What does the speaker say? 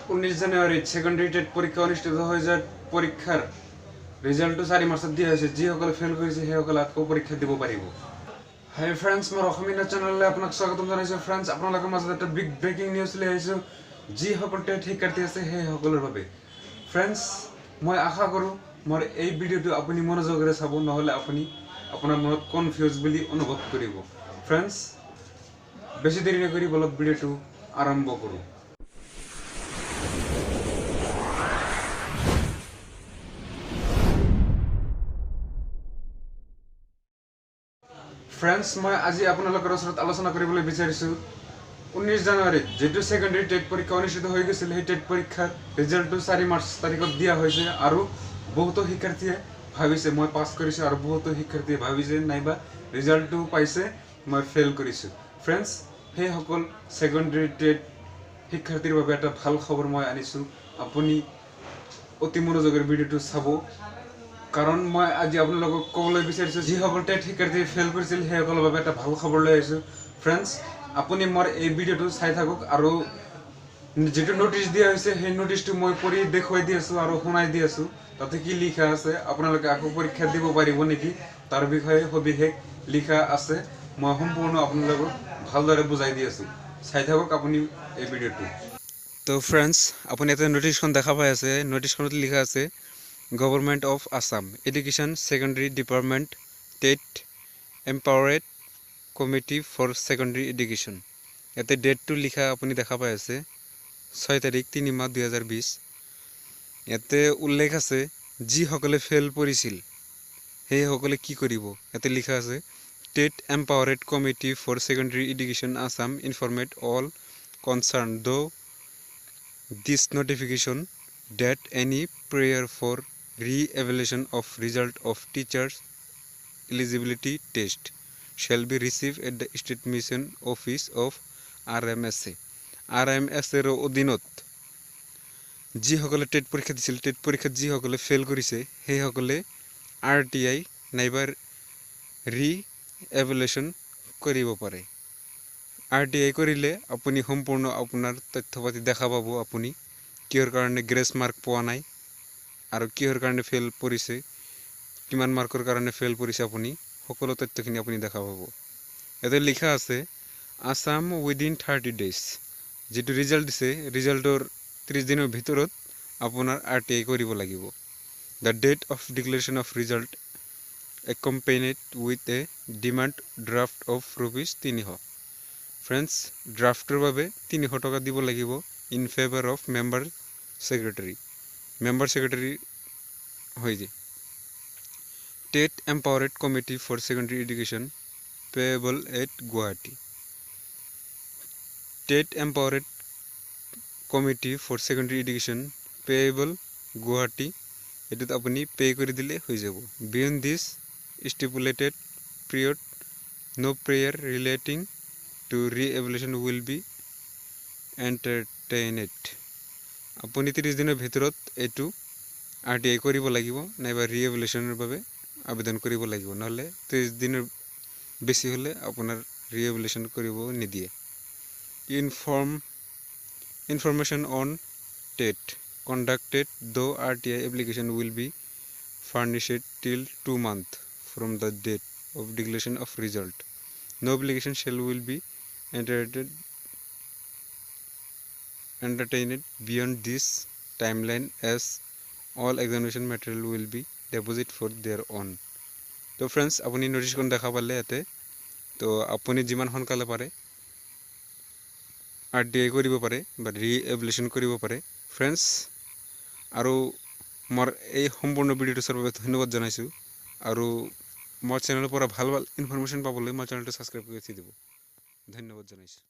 19 জানুৱাৰীত secondary TET পৰীক্ষা অনুষ্ঠিত হৈ যোৱাৰ পৰীক্ষাৰ ৰিজাল্টটো 4 মাৰ্চত দিয়া হৈছে। যিসকলে ফেইল কৰিছে সেইসকলে আকৌ পৰীক্ষা দিব পাৰিব। হাই ফ্ৰেণ্ডছ, মোৰ অসমীয়া চেনেললৈ আপোনাক স্বাগতম জনাইছোঁ। ফ্ৰেণ্ডছ, আপোনালোকৰ মাজত এটা বিগ ব্ৰেকিং নিউজ লৈ আহিছোঁ যিসকল টেট শিক্ষাৰ্থী আছে সেইসকলৰ বাবে। ফ্ৰেণ্ডছ, মই আশা কৰোঁ মোৰ এই ভিডিঅ'টো আপুনি মনোযোগেৰে চাব, নহ'লে আপুনি আপোনাৰ মনত কনফিউজ বুলি অনুভৱ কৰিব। ফ্ৰেণ্ডছ, বেছি দেৰি নকৰি বলক ভিডিঅ'টো আৰম্ভ কৰোঁ। ফ্ৰেণ্ডছ, মই আজি আপোনালোকৰ ওচৰত আলোচনা কৰিবলৈ বিচাৰিছোঁ 19 জানুৱাৰীত যিটো ছেকেণ্ডেৰী টেট পৰীক্ষা অনুষ্ঠিত হৈ গৈছিল, সেই টেট পৰীক্ষাৰ ৰিজাল্টটো 4 মাৰ্চ তাৰিখত দিয়া হৈছে। আৰু বহুতো শিক্ষাৰ্থীয়ে ভাবিছে মই পাছ কৰিছোঁ, আৰু বহুতো শিক্ষাৰ্থীয়ে ভাবিছে নাইবা ৰিজাল্টটো পাইছে মই ফেইল কৰিছোঁ। ফ্ৰেণ্ডছ, সেইসকল ছেকেণ্ডেৰী টেট শিক্ষাৰ্থীৰ বাবে এটা ভাল খবৰ মই আনিছোঁ। আপুনি অতি মনোযোগেৰে ভিডিঅ'টো চাব, কাৰণ মই আজি আপোনালোকক ক'বলৈ বিচাৰিছোঁ যিসকল টেট শিক্ষাৰ্থীয়ে ফেইল কৰিছিল সেইসকলৰ বাবে এটা ভাল খবৰ লৈ আহিছোঁ। ফ্ৰেণ্ডছ, আপুনি মোৰ এই ভিডিঅ'টো চাই থাকক আৰু যিটো ন'টিচ দিয়া হৈছে সেই ন'টিচটো মই পঢ়ি দেখুৱাই দি আছোঁ আৰু শুনাই দি আছোঁ। তাতে কি লিখা আছে, আপোনালোকে আকৌ পৰীক্ষা দিব পাৰিব নেকি তাৰ বিষয়ে সবিশেষ লিখা আছে। মই সম্পূৰ্ণ আপোনালোকক ভালদৰে বুজাই দি আছোঁ, চাই থাকক আপুনি এই ভিডিঅ'টো। তো ফ্ৰেণ্ডছ, আপুনি এটা ন'টিচখন দেখা পাই আছে। ন'টিচখনত লিখা আছে Government of Assam Education Secondary Department TET Empowered Committee for Secondary Education। ইয়াতে ডেটটো লিখা আপুনি দেখা পাই আছে 6 তাৰিখ 3 মাহ 2020। ইয়াতে উল্লেখ আছে যিসকলে ফেইল কৰিছিল সেইসকলে কি কৰিব। ইয়াতে লিখা আছে TET Empowered Committee for Secondary Education Assam informed all concerned through this notification that any prayer for re-evaluation of result of teachers eligibility test shall be received at the State Mission Office of RMSA। RMSA ৰ অধীনত যিসকলে TET পৰীক্ষা দিছিল, TET পৰীক্ষাত যিসকলে fail কৰিছে সেইসকলে RTI নাইবা ৰি-এভেলুৱেশ্যন কৰিব পাৰে। RTI কৰিলে আপুনি সম্পূৰ্ণ আপোনাৰ তথ্য পাতি দেখা পাব, আপুনি কিহৰ কাৰণে গ্ৰেছ মাৰ্ক পোৱা নাই আৰু কিহৰ কাৰণে ফেইল পৰিছে, কিমান মাৰ্কৰ কাৰণে ফেইল পৰিছে, আপুনি সকলো তথ্যখিনি আপুনি দেখা পাব। ইয়াতে লিখা আছে আছাম উইদিন 30 ডেইজ, যিটো ৰিজাল্ট দিছে ৰিজাল্টৰ 30 দিনৰ ভিতৰত আপোনাৰ RTI কৰিব লাগিব। The date of declaration of result accompanied with a demand draft of rupees 300। Friends, ড্ৰাফ্টৰ বাবে 300 টকা দিব লাগিব in favour of member secretary, member secretary হৈ যায়। TET Empowered Committee for Secondary Education payable at Guwahati. TET Empowered Committee for Secondary Education payable Guwahati, এইটোত আপুনি pay' কৰি দিলে হৈ যাব। Beyond this stipulated period no prayer relating to re-evaluation will be entertained. আপুনি 30 দিনৰ ভিতৰত এইটো RTI কৰিব লাগিব নাইবা ৰি-এভেলুৱেশ্যনৰ বাবে আবেদন কৰিব লাগিব, নহ'লে 30 দিনৰ বেছি হ'লে আপোনাৰ ৰি-এভেলুৱেশ্যন কৰিব নিদিয়ে। Information on TET conducted through RTI application will be furnished till 2 months from the date of declaration of result. No application shall will be entertained beyond this timeline as all examination material will be deposited for their own। তো friends, আপুনি ন'টিচখন দেখা পালে ইয়াতে। তো আপুনি যিমান সোনকালে পাৰে RTI কৰিব পাৰে বা ৰি-এভেলুৱেশ্যন কৰিব পাৰে। ফ্ৰেণ্ডছ, আৰু মোৰ এই সম্পূৰ্ণ ভিডিঅ'টো চোৱাৰ বাবে ধন্যবাদ জনাইছোঁ। আৰু মোৰ চেনেলৰ পৰা ভাল ভাল ইনফৰমেশ্যন পাবলৈ মোৰ চেনেলটো ছাবস্ক্ৰাইব কৰি থৈ দিব। ধন্যবাদ জনাইছোঁ।